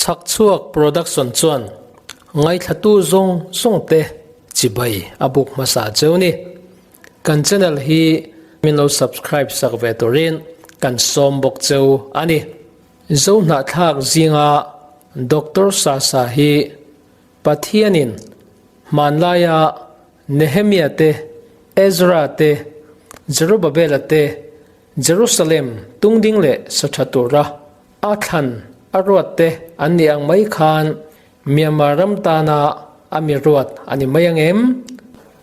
Chhakchhuak Production chuan ngaithlatu zawng zawng te chibai a buk hmasa cheu ni. Kan channel hi min lo subscribe sak ve turin kan sawm bawk cheu a ni. Zohnahthlak zinga Doctor Sasa hi Pathianin hmanlaia Nehemia te, Ezra te, Zerubabela te, Jerusalem tungding leh sa tha tura a thlan a ruat te an nih ang mai khan Myanmar ram tana a mi ruat a ni mai ang em?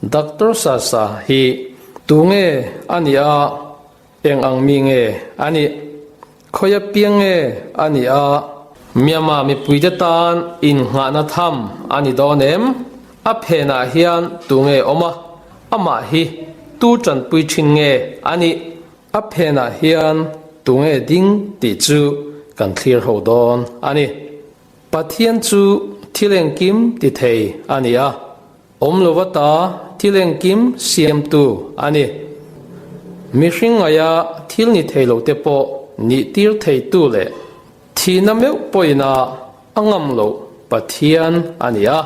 Doctor Sasa hi tunge a nih a, eng ang mi nge a nih? Khawia piang nge a nih a? Myanmar mipuite tan innghahna tham a ni dawn em? A phenah hian tunge awm a, amah hi tu tanpui thin nge a nih? A phenah hian tunge ding tih chu kan thlir ho dawn a ni. Pathian chu thil engkim ti thei a ni a, awm lova ta thil engkim siamtu a ni. Mihring ngaia thil ni thei lo te pawh nih tir theitu leh thihna meuh pawhin a a ngam loh Pathian a ni a.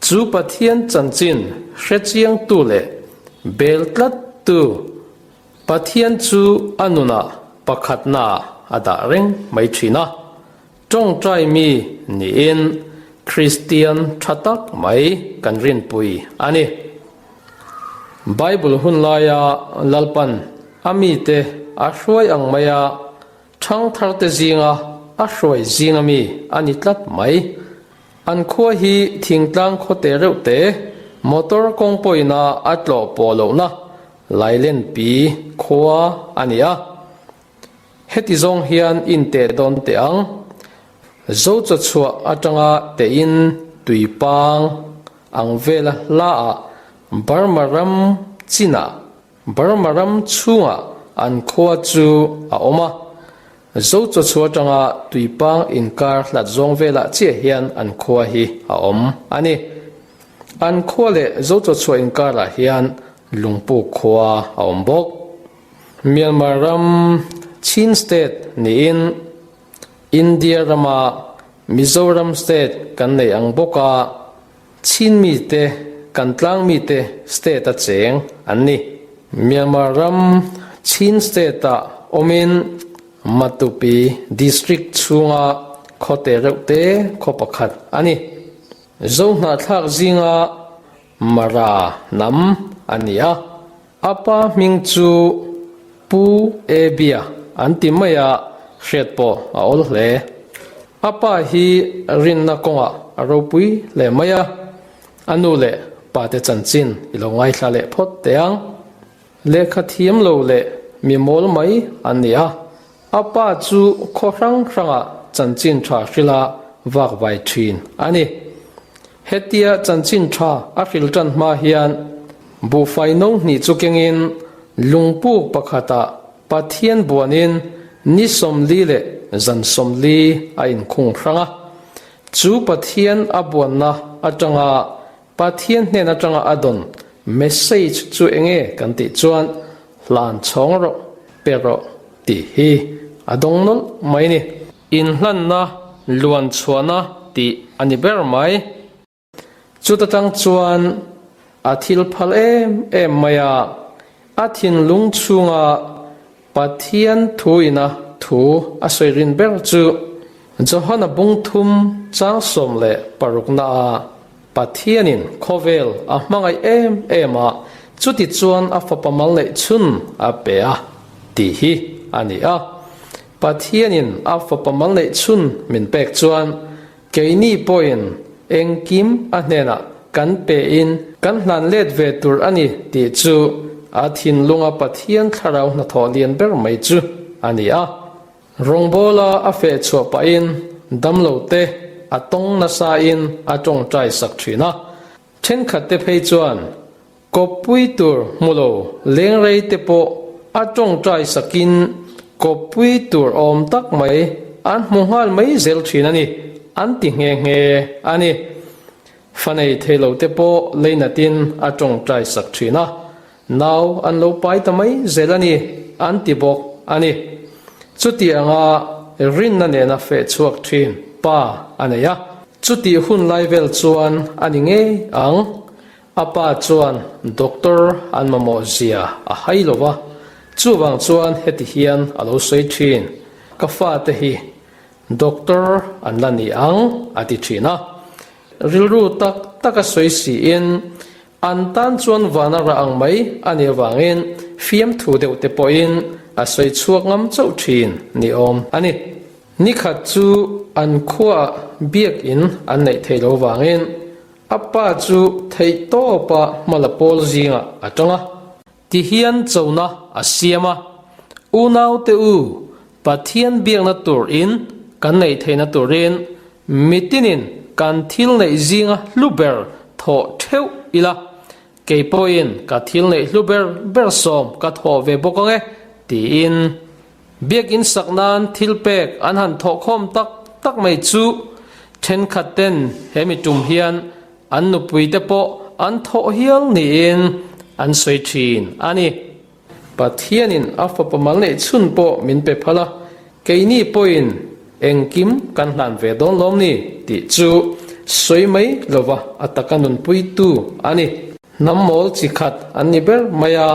Chu Pathian chanchin hrechiangtu leh bel tlattu Pathian chu a nunah pakhatna a dah reng mai thin a. Tawngtai mi niin Kristian tha tak mai kan rinpui a ni. Bible hun laia Lalpan a mite a hruai ang maia thangtharte zinga a hruai zinga mi a ni tlat mai. An khua hi thingtlang khawte reuh te, motor kawng pawina a tlawh pawh lohna Lailenpi khua a ni a. Heti zawng hian inteh dawn teh ang. Zo chawchhuah atanga tein tuipang ang vela hlaah Burma ram chinah, Burma ram chhungah an khua chu a awm a. Zo chawchhuah atanga tuipang inkar hlat zawng velah chiah hian an khua hi a awm a ni. An khua leh Zo chawchhuah inkarah hian Lungpuk khua a awm bawk. Myanmar ram Chin State niin India rama Mizoram State kan nei ang bawka Chin mite kan tlang mite state a cheng an ni. Myanmar ram Chin State ah awmin Matupi District chhunga khawte reuh te khaw pakhat a ni. Zohnahthlak zinga Mara hnam a ni a. A pa hming chu Pu Abia an ti mai a, hriat pawh a awl hle. A pa hi rinna kawngah a ropui hle mai a, a nu leh pate chanchin i lo ngaithla leh phawt teh ang. Lehkha thiam lo leh mi mawl mai an ni a, a pa chu khaw hrang hrangah chanchin tha hrila vak vai thin a ni. Hetia chanchin tha a hril tan hma hian buhfai no hnih chu kengin lungpuk pakhatah Pathian buanin ni 40 leh zan 40 a inkhung hrang a. Chu Pathian a buanna atanga Pathian hnen atanga a dawn message chu enge kan tih chuan hlan chhawng rawh, pe rawh tih hi a dawng nawlh mai ni. Inhlanna, luan chhuahna tih a ni ber mai. Chuta tang chuan a thil phal em em mai a, a thinlung chhunga Pathian thuina thu a sawi rin ber chu Johana bung thum chang 16 na a Pathianin khawvel a hmangaih em em a, chuti chuan a fapa mal neih chhun a pe a tih hi a ni a. Pathianin a fapa mal neih chhun min pek chuan keini pawhin engkim a hnenah kan pein kan hlan let ve tur a ni tih chu a thinlunga Pathian thlarau hnathawh lian ber mai chu a ni a. Rawngbawla a feh chhuah pahin damlo te a tawng nasain a tawngtai sak thin a. Thenkhat te phei chuan kawppui tur hmu lo lengrei te pawh a tawngtai sakin kawppui tur awm tak mai an hmu nghal mai zel thin a ni, an ti nghe nghe a ni. Fa nei thei lo te pawh leinatin a tawngtai sak thin a, nau an lo pai ta mai zel a ni, an ti bawk a ni. Chutianga. rinna nena feh chhuak thin pa a nei a. Chutih hun lai vel chuan a ni ngei ang. A pa chuan doctor an mamawh zia a hai lo va, chuvang chuan heti hian a lo sawi thin, Ka fate hi doctor an la ni ang a ti thin a. Rilru tak taka sawi siin an tan chuan vana rah ang mai a nih avangin fiamthu deuh te pawhin a sawi chhuak ngam chauh thin ni awm a ni. Nikhat chu an khuaah biakin an neih theih lo vangin A pa chu theihtawpa hmala pawl zingah a tang a. Tihian chona a siam a, Unaute u, Pathian biakna turin kan neih theihna turin mitinin kan thil neih zinga hlu ber thawh theuh ila, kei pawhin ka thil neih hlu ber ber sawm ka thawh ve bawk ang e, tiin. Biakinn sak nan thil pek an han thawhkhawm tak tak mai chu thenkhat ten he mi tum hian an nupui te pawh an thawh hial niin an sawi thin a ni. Pathianin a fapa mal neih chhun pawh min pe phal a, keini pawhin engkim kan hlan ve dawn lawm ni tih chu sawi mai lova a taka nunpuitu a ni. Hnam mawl chi khat an ni ber mai a.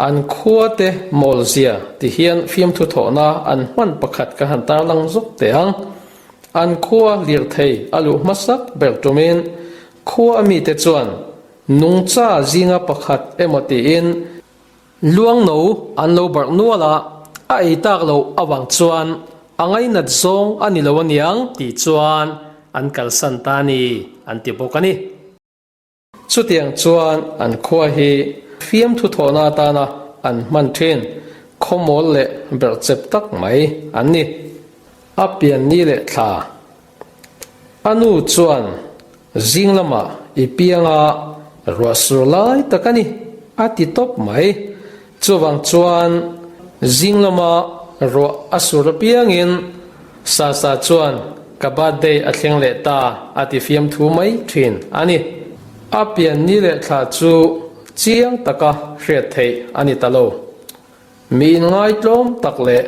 An khuate mawlzia ti hian fiamthu thawhna an hman pakhat ka han tarlang zawk teh ang. An khua lirthei a luh hmasak ber tumin khua a mite chuan nungcha zinga pakhat emaw tiin luangno an lo barh nual a, a ei tak loh avang chuan a ngainat zawng a ni lo aniang tih chuan an kalsan ta a ni an ti bawk a ni. Chutiang chuan an khua hi fiamthu thawhna atana an hman thin khawmawl leh berhchep tak mai an ni. A pian ni leh thla. A nu chuan zing lamah i pianga ruah sur lai tak a ni a ti tawp mai. Chuvang chuan zing lama ruah a sur apiangin Sasa chuan ka birthday a thleng leh ta a ti fiamthu mai thin a ni. A pian ni leh thla chu chiang taka hriat theih a ni ta lo. Mi inngaitlawm tak leh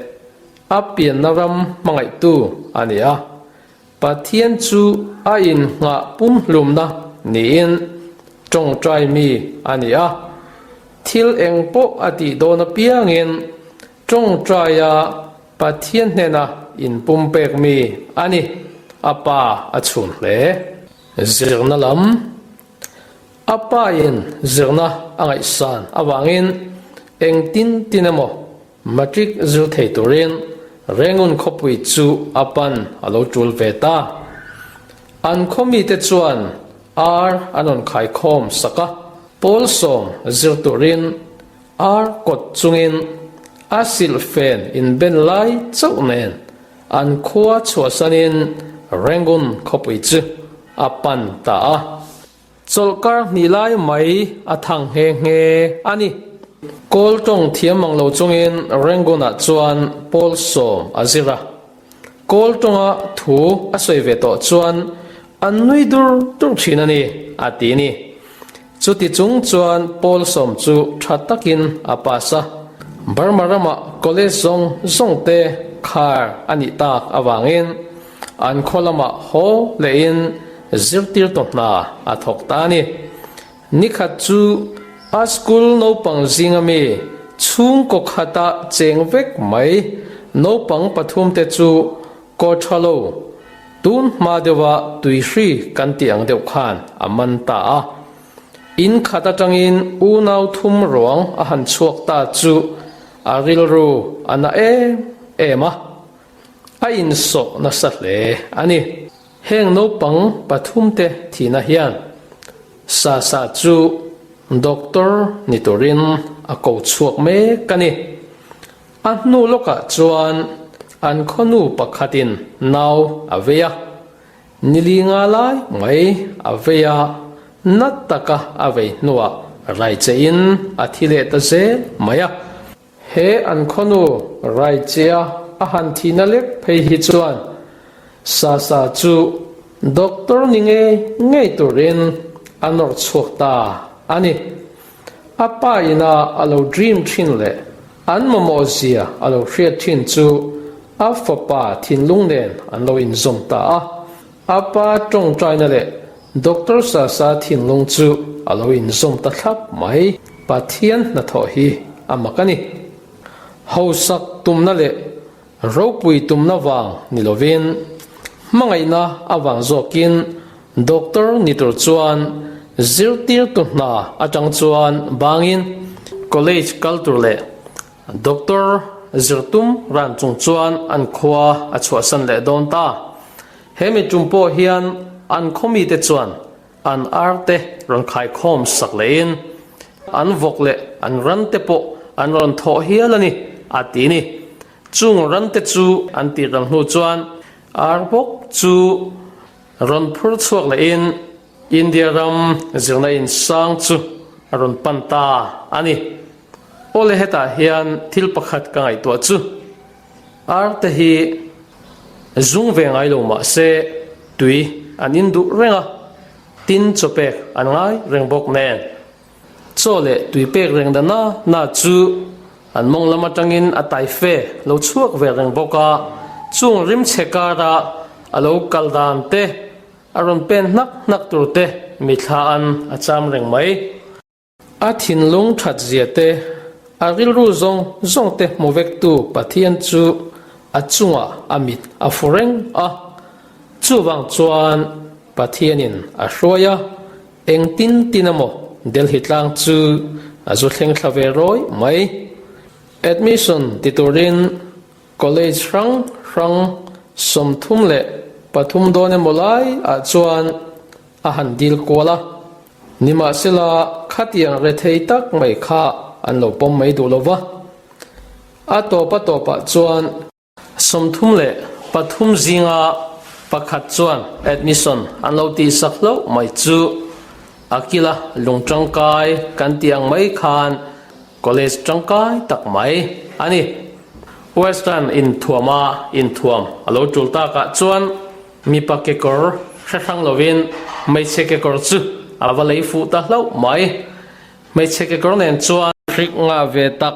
a pianna ram hmangaihtu a ni a. Pathian chu a inngah pumhlumna niin tawngtai mi a ni a. Thil eng pawh a tih dawn apiangin tawngtaia Pathian hnena inpumpek mi a ni. A pa a chhun hle. Zirna lam A pain zirna a ngaihsan avangin engtin tin emaw Matric zir thei turin Rengun khawpui chu a pan a lo tul ve ta. An khaw mite chuan ar an rawn khaikhawm sak a, Pawlsawm zir turin ar kawt chungin a silhfen inben lai chauh nen an khua chhuahsanin Rengun khawpui chu a pan ta a. Chawlhkar hnih lai mai a thang nghe nghe a ni. Kawl tawng thiam mang lo chungin Rangoon-ah chuan pawl sawm a zir a. Kawl tawnga thu a sawi ve tawh chuan an nui dur dur thin a ni, a ti ni. Chuti chung chuan pawl sawm chu tha takin a pass a. Burma ramah college zawng zawng te khar a nih tak avangin An khaw lamah haw lehin zirtirtu hna a thawk ta a ni. Nikhat chu a school naupang zinga mi chhungkaw khata cheng vek mai naupang pathumte chu kaw tha lo tun hma deuha tuihri kan tih ang deuh khan a man ta a. In khat atangin unau thum ruang a han chhuak ta chu a rilru a na em em a. A insawh nasa hle a ni. Heng naupang pathumte thihna hian Sasa chu doctor ni turin a ko chhuak mek a ni. A hnu lawkah chuan an khawnu pakhatin nau a vei a, nili nga lai mai a vei a, na taka a vei hnuah raichein a thi leh ta zel mai a. He an khawnu Raichea a han thihna lek phei hi chuan Sasa chu doctor ni ngei ngei turin a nawr chhuak ta a ni. A pa ina a lo dream thin leh an mamawh zia a lo hriat thin chu. A fapa thinlung nen an lo inzawm ta a. A pa tawngtaina leh Doctor Sasa thinlung chu a lo inzawm ta thlap mai. Pathian hnathawh hi a mak a ni. Hausak tumna leh ropui tumna vang ni lovin, hmangaihna avang zawkin Doctor ni tur chuan zirtirtu hna atang chuan bangin college kal tur leh Doctor zirtum ran chung chuan an khua a chhuahsan leh dawn ta. He mi tum pawh hian an khaw mite chuan an ar te rawn khaikhawm sak lehin an vawk leh an ran te pawh an rawn thawh hial a ni, a ti ni. Chung ran te chu an tih ral hnu chuan ar bawk chu rawn phur chhuak lehin India ram zirna insang chu a rawn pan ta a ni. Awle hetah hian thil pakhat ka ngaihtuah chu ar te hi zung ve ngai lo mah se tui an in duh reng a, tin chaw pek an ngai reng bawk nen. Chaw leh tui pek reng da na na chu an mawng lam atangin a tai fe lo chhuak ve reng bawk a, chung rimchhe kara a lo kal dan te a rawn pen hnak hnak tur te mithla an a cham reng mai. A thinlung that zia te, a rilru zawng zawng te hmu vektu Pathian chu a chungah a mit a fu reng a. Chuvang chuan Pathianin a hruai a, engtin tin emaw Delhi tlang chu a zu thleng thla ve rawi mai. Admission ti turin College hrang hrang 33 dawn emaw lai ah chuan a han dil kual a, nimahsela khatiang rethei tak mai kha an lo pawm mai duh lo va. A tawp a tawpah chuan 33 zinga pakhat chuan admission an lo tihsak hlauh mai chu a kila lung tangkai kan tih ang mai khan college tangkai tak mai a ni. Western inthuama inthuam a lo tul takah chuan Mipa kekawr hre hrang lovin hmeichhe kekawr chu a va lei fuh ta hlauh mai. Hmeichhe kekawr nen chuan hrik ngah ve tak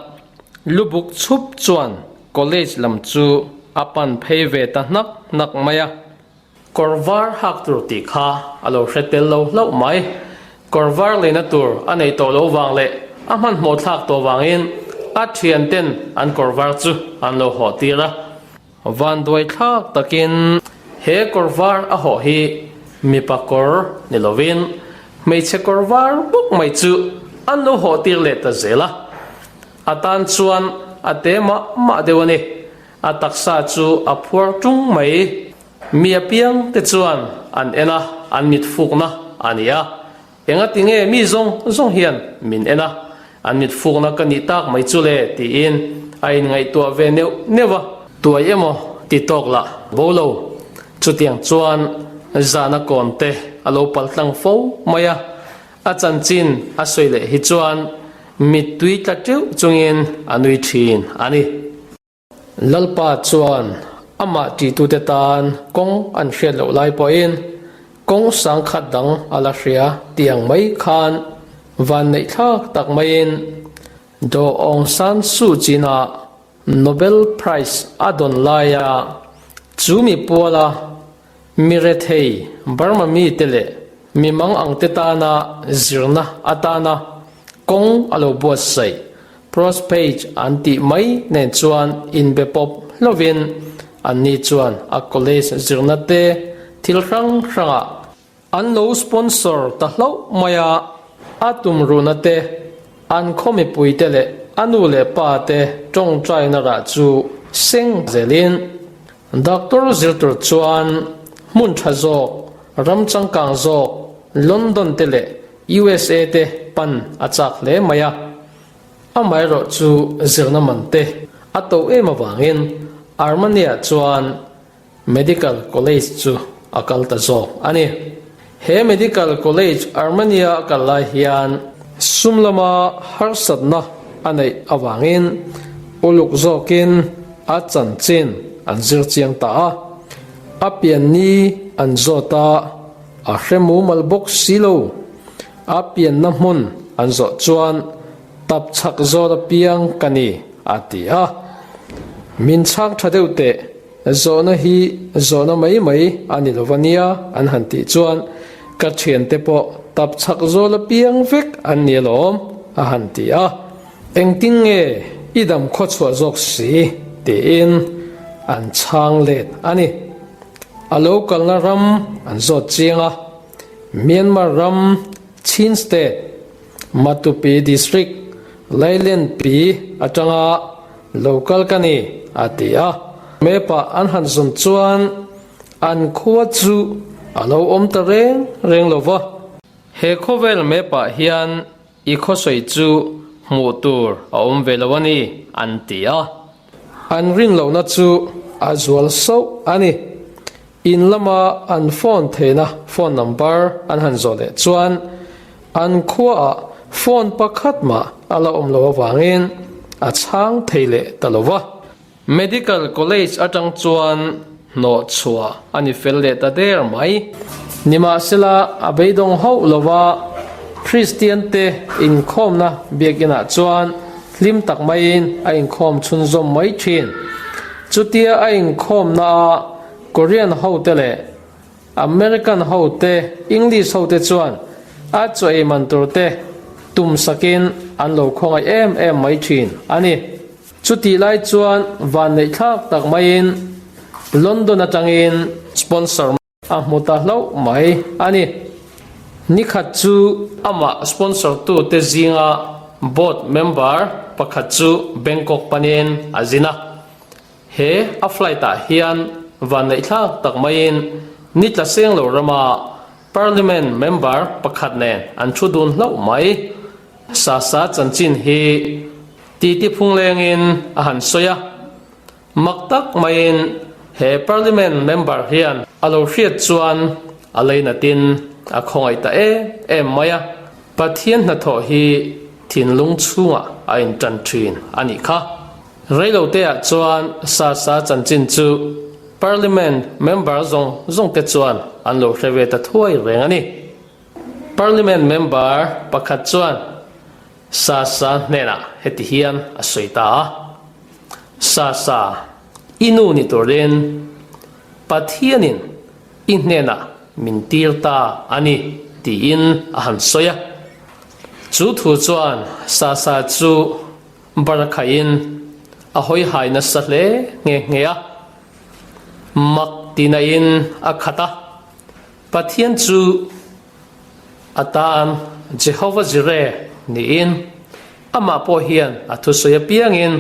lubuk chhup chuan college lam chu a pan phei ve ta hnak hnak mai a. Kawr var hak tur tih kha a lo hre tel lo hlauh mai. Kawr var leina tur a neih tawh lo vang leh a hmanhmawh thlak tawh vangin a thian ten an kawr var chu an lo hawh tir a. Vanduai thlak takin he kawr var a hawh hi mipa kawr ni lovin hmeichhe kawr var bawk mai chu an lo hawh tir leh ta zel a. A tan chuan a te mah mah deuh a ni. A taksa chu a phuar tung mai. Mi apiang te chuan an en a, an mit fukna a ni a. Engati nge mi zawng zawng hian min en a, an mit fukna ka nih tak mai chu le tiin a inngaihtuah ve neuh neuh a. Tuai emaw ti tawk lah bo lo. Chutiang chuan zana kawn te a lo pal tlang fo mai a, a chanchin a sawi leh hi chuan mittui tla teuh chungin a nui thin a ni. Lalpa chuan amah ṭihtute tan kawng an hriat loh lai pawhin kawng sangkhat dang a la hria tih ang mai khan vanneih thlak tak maiin Daw Aung San Suu Kyi-na Nobel Prize a dawn laia chu mi puala mi rethei Burma mite leh mi mang angte tana zirna atana kawng a lo buatsaih Prospage an tih mai nen chuan inbe pawp hlovin anni chuan a college zirna te thil hrang hrangah an lo sponsor ta hlauh mai a, a tumruhna te, an khaw mipuite leh a nu leh pa te tawngtaina rah chu seng zelin doctor zir tur chuan hmun tha zawk, ram changkang zawk London te leh USA te pan a chak hle mai a, amaherawh chu zirna man te a to em avangin Armenia chuan Medical College chu a kal ta zawk a ni. He Medical College Armenia a kal lai hian sum lama harsatna a neih avangin uluk zawkin a chanchin an zir chiang ta a, a pianni an zawt a, A hre mumal bawk si lo. A pianna hmun an zawh chuan tap chhak zawt apiang ka ni, a ti a. Min chhang tha deuh teh. Zawhna hi zawhna mai mai a ni lo va nia an han tih chuan ka thiante pawh tap chhak zawl apiang vek an ni alawm a han ti a. Engtin nge i dam khawchhuah zawk si? tiin an chhang let a ni. A lo kalna ram an zawt chiang a, Myanmar ram Chin State, Matupi District, Lailenpi atanga lo kal ka ni, a ti a. Map ah an han zawn chuan an khua chu a lo awm ta reng reng lo va. He khawvel map ah hian I khawsawi chu hmuh tur a awm ve lo a ni, an ti a. An rin lohna chu a zual sauh a ni. In lama an phone theihna phone number an han zawh leh chuan an khuaah phone pakhat mah a la awm loh avangin a chhang thei leh ta lo va. Medical College atang chuan hnawh chhuah a ni fel leh ta der mai. Nimahsela a beidawng hauh lova Kristian te inkhawmna biakinah chuan hlim tak maiin a inkhawm chhunzawm mai thin. Chutia a inkhawmna a Korean hote leh American hote, English hote chuan a chaw ei man tur te tum sakin an lo khawngaih em em mai thin a ni. Chutih lai chuan vanneih thlak tak maiin London atangin sponsor a hmu ta hlauh mai a ni. Nikhat chu amah sponsor tute zinga board member pakhat chu Bangkok panin a zin a. He a flight ah hian vanneih thlak tak maiin ni tla seng lo rama Parliament member pakhat nen an thu dun hlauh mai. Sasa chanchin hi titi phung lengin a han sawi a. Mak tak maiin he Parliament member hian a lo hriat chuan a leinatin a khawngaih ta em em mai a. Pathian hnathawh hi thinlung chhungah a intan thin a nih kha. Reiloteah chuan Sasa chanchin chu Parliament member zawng zawng te chuan an lo hre ve ta thuai reng a ni. Parliament member pakhat chuan Sasa hnenah heti hian a sawi ta a, Sasa, i nu ni turin Pathianin i hnenah min tir ta a ni tiin a han sawi a. Chu thu chuan Sasa chu Barakhain a hawi hai nasa hle nghe nghe a, mak tinain a khat a. Pathian chu a tan Jehovah Jireh niin amah pawh hian a thusawi apiangin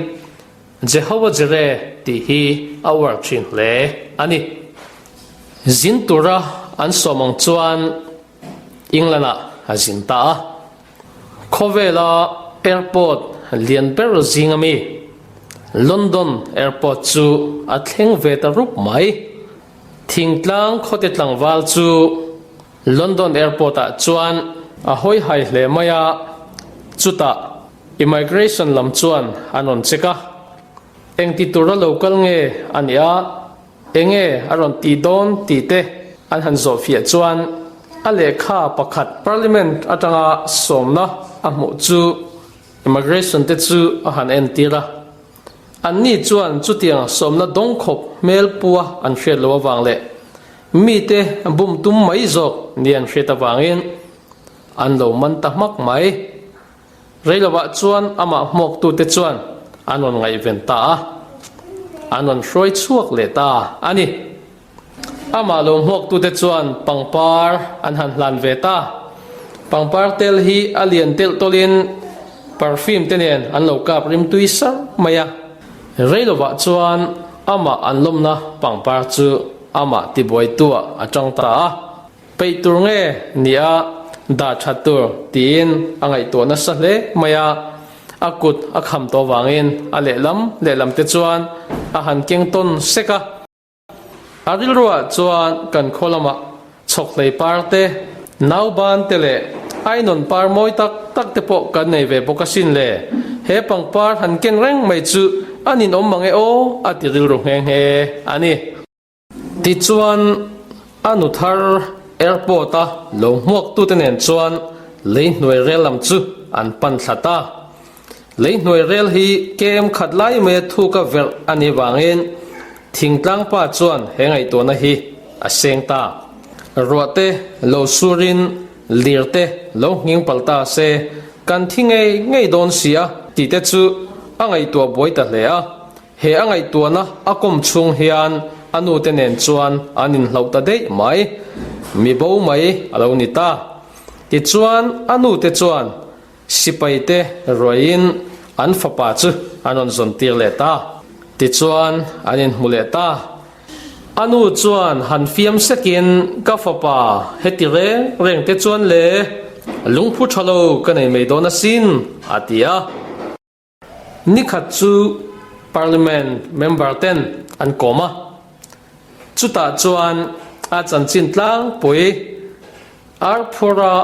Jehovah Jireh tih hi a uar thin hle a ni. Zin tura an sawm ang chuan England-ah a zin ta a. Khawvela airport lian ber zing ami London Airport chu a thleng ve ta rup mai. Thingtlang khawte tlangval chu London Airport ah chuan a hawi hai hle mai a, chutah Immigration lam chuan an rawn check a, engti tura lo kal nge a nih a, Enge a rawn tih dawn tih te an han zawh fiah chuan a lehkha pakhat Parliament atanga sawmna a hmuh chu Immigration te chu a han entir a. Anni chuan chutiang sawmna dawng khawp hmel pua an hriat loh avang leh mite bum tum mai zawk ni an hriat avangin an lo man ta hmak mai. Reilovah chuan amah hmawktute chuan an rawn ngaihven ta a, an rawn hruai chhuak leh ta a ni. Amah lo hmawktute chuan pangpar an han hlan ve ta. Pangpar tel hi a lian telh tawlhin perfume te nen an lo kap rimtui sar mai a. Reilovah chuan amah an lawmna pangpar chu amah tibuaituah a tang ta a. Peih tur nge ni a, dah that tur tiin a ngaihtuah nasa hle mai a, a kut a kham tawh vangin a lehlam lehlam te chuan a han keng tawn sek a. A rilruah chuan kan khaw lamah chhawkhlei par te, nauban te leh ainawn par mawi tak tak te pawh kan nei ve bawk asin le, he pangpar han ken reng mai chu a ninawm mang e aw a ti rilru nghe nghe a ni. Tichuan, a nu thar airport-a lo hmuaktute nen chuan lei hnuai rel lam chu an pan thla ta. Lei hnuai rel hi kem khat lai maia thuka verh a nih vangin. Thingtlang pa chuan he ngaihtuahna hi a seng ta. Ruah te lo surin lir te lo nghing palh ta se, kan thi ngei ngei dawn si a tih te chu a ngaihtuah buai ta hle a. He a ngaihtuahna a kawm chhung hian a nu te nen chuan an inhloh ta daih mai. Mi bo mai a lo ni ta. Tichuan a nu te chuan Sipai te ruaiin an fapa chu an rawn zawn tir leh ta. Tichuan an inhmu leh ta. A nu chuan han fiam sekin ka fapa heti reng reng te chuan le lungphu tha lo ka nei mai dawn asin a ti a. Nikhat chu Parliament member ten an kawm a. Chutah chuan a chanchin tlangpui Arphura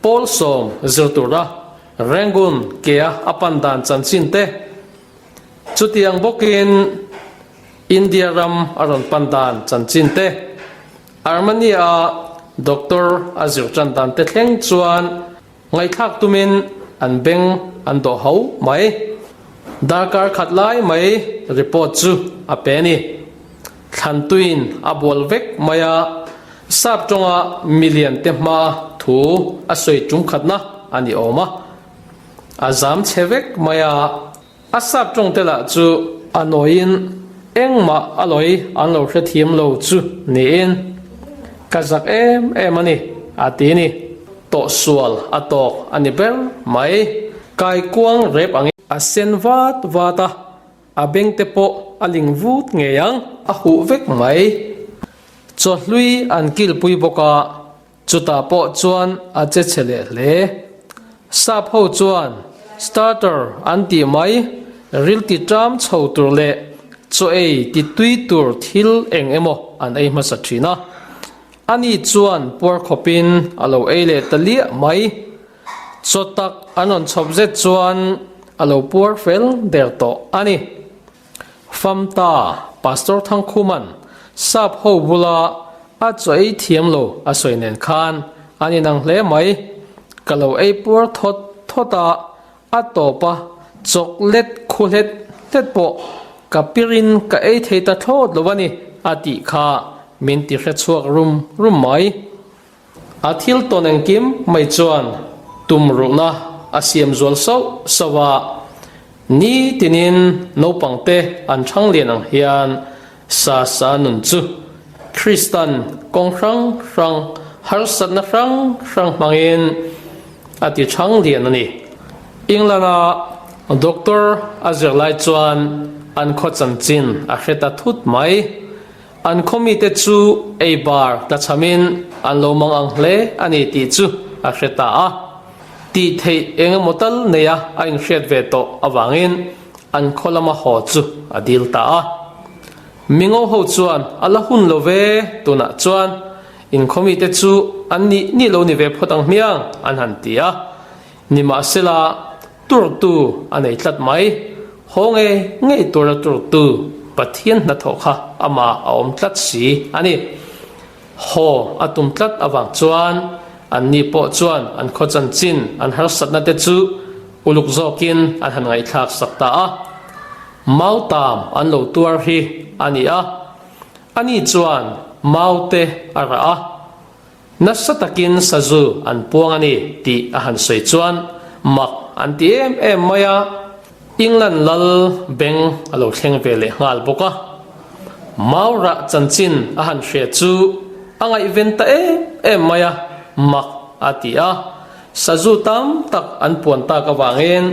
Pawlsawm zir tura Rangoon kea a pan dan chanchin te, chutiang bawkin India ram a rawn pan dan chanchin te, Armenia-a doctor a zir tan dan te thleng chuan Ngaihthlak tumin an beng an dawh ho mai. Darkar khat lai mai report chu a pe a ni. Thlantuiin a bual vek mai a, sap tawnga milian te hma thu a sawi tum khatna a ni awm a. A zam chhe vek mai a. A sap tawng te lah chu a nawiin engmah a lawi an lo hrethiam lo chu niin ka zak em em a ni a ti ni. Tawhsual a tawk a ni ber mai. Kaikuang rep angin a sen vat vat a, a beng te pawh a ling vut ngei ang. A huh vek mai. Chawhlui an kilpui bawk a, Chutah pawh chuan a che chhe leh hle. Sap ho chuan starter an tih mai, ril ti ṭam chho tur leh chaw ei ti tui tur thil eng emaw an ei hmasa ṭhin a. Ani chuan puar khawpin a lo ei leh ta liah mai. Chaw tak an rawn chhawp zet chuan a lo puar fel der tawh a ni. Famta Pastor Thangkhuman sap ho bula a chaw ei thiam lo a sawi nen khan an inang hle mai. Ka lo ei puar thawt thawt a, a tawp a chocolate khu hlet hlet pawh ka pirin ka ei thei ta thlawt lo a ni a tih kha min ti hrechhuak rum rum mai. A thil tawn engkim mai chuan tumruhna a siam zual sauh sauh a, ni tinin naupangte an chhang lian ang hian sa sa nun chu Kristan kawng hrang hrang, harsatna hrang hrang hmangin a ti chhang lian a ni. England-a doctor a zir lai chuan an khaw chanchin a hre ta thut mai. An khawmite chu ei bar tlachhamin an lo mang ang hle a ni tih chu a hre ta a. Tih theih eng emaw tal neia a inhriat ve tawh avangin an khaw lama haw chu a dil ta a. Mingo ho chuan a la hun lo ve, tunah chuan in khawmite chu an nih nih lo ni ve phawt ang hmiang an han ti a. Nimahsela, turtu a nei tlat mai. Haw ngei ngei tura turtu Pathian hnathawh kha amah a awm tlat si a ni. Haw a tum tlat avang chuan anni pawh chuan an khaw chanchin an harsatna te chu uluk zawkin an han ngaihthlak sak ta a. Mautam an lo tuar hi a ni a. Ani chuan maute a rah a. Nasa takin sazu an puang a ni tih a han sawi chuan mak an ti em em mai a, England lal beng a lo thleng ve leh nghal bawk a. Maurah chanchin a han hria chu a ngaihven ta em em mai a, mak a ti a, sazu tam tak an puan tak avangin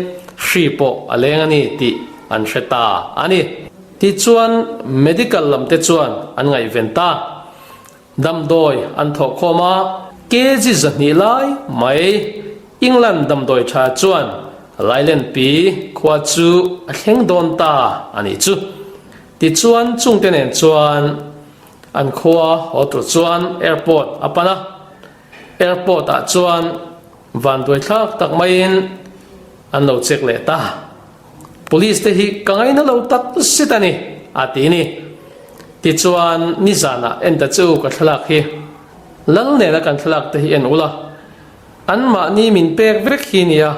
hri pawh a leng a ni tih an hre ta a ni. Tichuan medical lamte chuan an ngaihven ta. Damdawi an thawh khawm a, kg 200 lai mai England damdawi tha chuan Lailenpi khua chu a thleng dawn ta a nih chu. Tichuan chungte nen chuan an khua haw tur chuan airport a pan a, airport ah chuan vanduai thlak tak maiin an lo check leh ta. Police te hi ka ngaina lo tak zet a ni, a ti ni. Tichuan nizanah en ta chu ka thlalak hi Lal nena kan thlalak te hi en ula, anmahni min pek vek hi nia,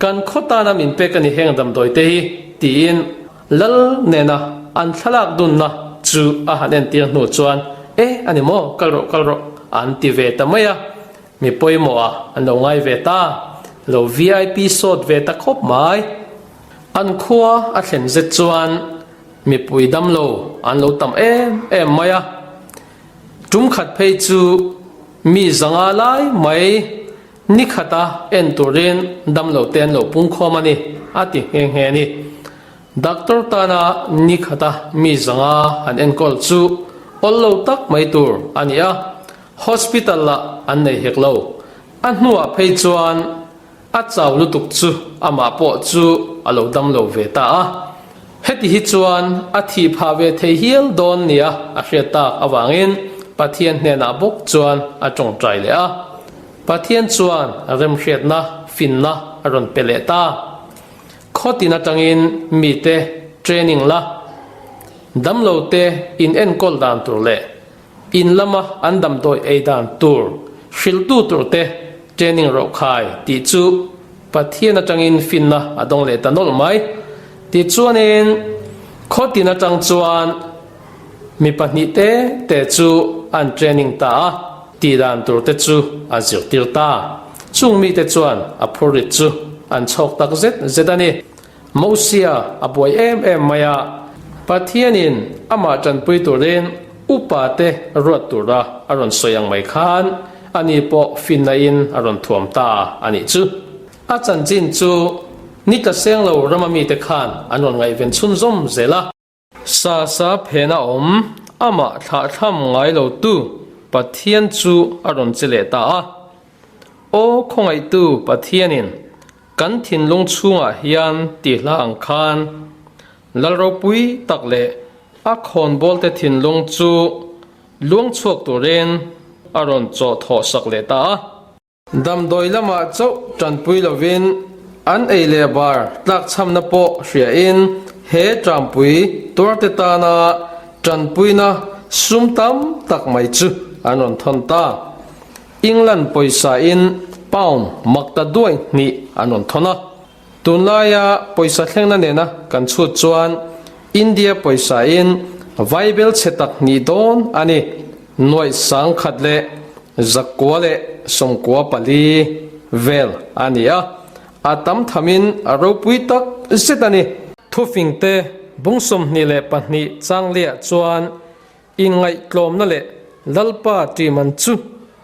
kan khaw tana min pek a ni heng damdawi te hi, tiin Lal nena an thlalak dunna. chu a han entir hnu chuan, E, a ni maw, kal rawh, kal rawh, an ti ve ta mai a. Mi pawimawh ah an lo ngai ve ta, lo vip sawt ve ta khawp mai. An khua a thlen zet chuan mipui damlo an lo tam em em mai a. Tum khat phei chu mi zanga lai mai ni khata en turin damlo te an lo pungkhawm a ni, a ti nghe nghe a ni. Doctor tana ni khata mi zanga han enkawl chu awl lo tak mai tur a ni a, hospital lah an nei hek lo. A hnuah phei chuan a chau lutuk chu amah pawh chu a lo dam lo ve ta a. Heti hi chuan a thih phah ve thei hial dawn nia a hriat tak avangin Pathian hnenah bawk chuan a tawngtai leh a. Pathian chuan remhriatna finna a rawn pe leh ta. Khawtin atangin mite training la, damlote in enkawl dan tur leh in lama an damdawi ei dan tur hrilhtu turte training rawh khai tih chu Pathian atangin finna a dawng leh ta nawlh mai. Tichuanin khawtin atang chuan mi pahnihte te chu an training ta a, tih dan turte chu a zirtir ta. Chung mite chuan a phurrit chu an chhawk tak zet zet a ni. Mosia a buai em em mai a, Pathianin amah tanpui turin upate ruat tura a rawn sawi ang mai khan ani pawh finna-in a rawn thuam ta a nih chu. A chanchin chu ni tla seng lo rama mite khan an rawn ngaihven chhunzawm zel a. Sa sa phena awm, amah thlahthlam ngai lo tu Pathian chu a rawn che leh ta a. Aw khawngaihtu Pathianin kan thinlung chhungah hian ti hla ang khan Lal ropui tak leh a khawnbawlte thinlung chu luang chhuak turin a rawn chawh thawh sak leh ta a. Damdawi lamah chauh tanpui lovin an ei leh bar tlakchhamna pawh hriain he tanpui tuarte tana tanpuina sum tam tak mai chu an rawn thawn ta. England pawisa-in pound makta duai hnih an rawn thawn a. Tunlaia pawisa thlengna nena kan chhut chuan India pawisa-in vaibel chhe tak hnih dawn a ni, nuaih 10,000 leh 994 vel a ni a, a tam thamin a ropui tak zet a ni. Thufingte bung 22 changliah chuan inngaihtlawmna leh Lalpa ṭihman chu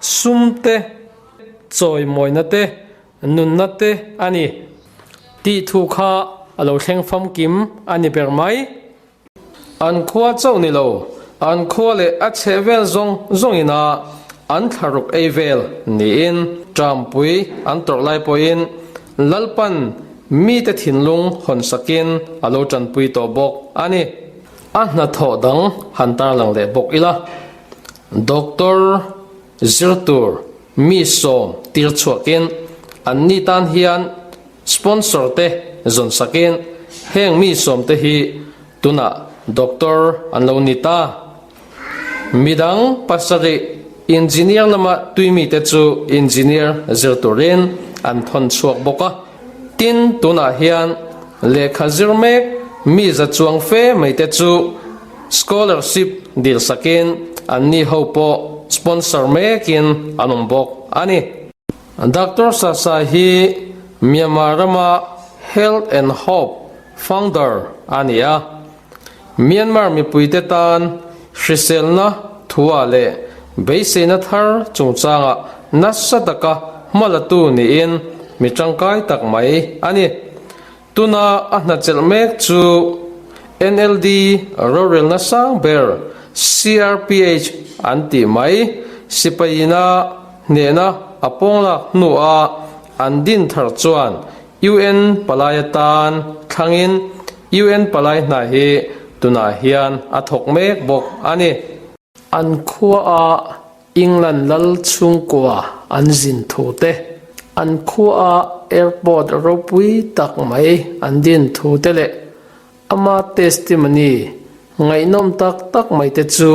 sum te, chawimawina te, Nunna te a ni tih thu kha a lo thleng famkim a ni ber mai. An khua chauh ni lo, an khua leh a chheh vel zawng zawngin a an thlaruk ei vel niin Ṭampui an tawrh lai pawhin Lalpan mite thinlung hawn sakin a lo ṭanpui tawh bawk a ni. A hnathawh dang han tarlang leh bawk ila, Doctor. Zir tur mi sawm tir chhuakin an ni tan hian sponsor te zawn sakin heng mi sawm te hi tunah doctor an lo ni ta. Midang pasarih engineer lama tui mi te chu engineer zir turin an thawn chhuak bawk a. Tin tunah hian lehkha zir mek mi za chuang fe mai te chu Scholarship dil sakin anni ho pawh sponsor mekin an awm bawk a ni. Doctor Sasa hi Myanmar rama Health and Hope founder a ni a, Myanmar mipuite tan hriselna thua leh beiseina thar chungchangah nasa taka hmalatu niin mi tangkai tak mai a ni. Tuna a hnachelh mek chu NLD rorelna sang ber CRPH an tih mai sipaina hnehna a pawnglak hnua an din thar chuan UN palai atan thlangin UN palai hna hi tunah hian a thawk mek bawk a ni. An khuaah England lal chhungkua an zin thu te, an khuaah airport ropui tak mai an din thu te leh ama testimony ngaihnawm tak tak mai te chu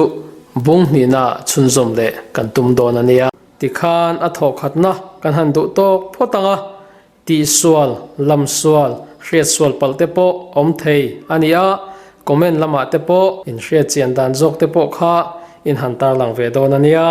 bung hnihna chhunzawm leh kan tum dawn a nia. Tikhan a thawhkhatna kan han duh tawk phawt ang a, Tihsual, lamsual, hriatsual palh te pawh awm thei a ni a. Comment lamah te pawh in hriat chian dan zawk te pawh kha in han tarlang ve dawn a nia.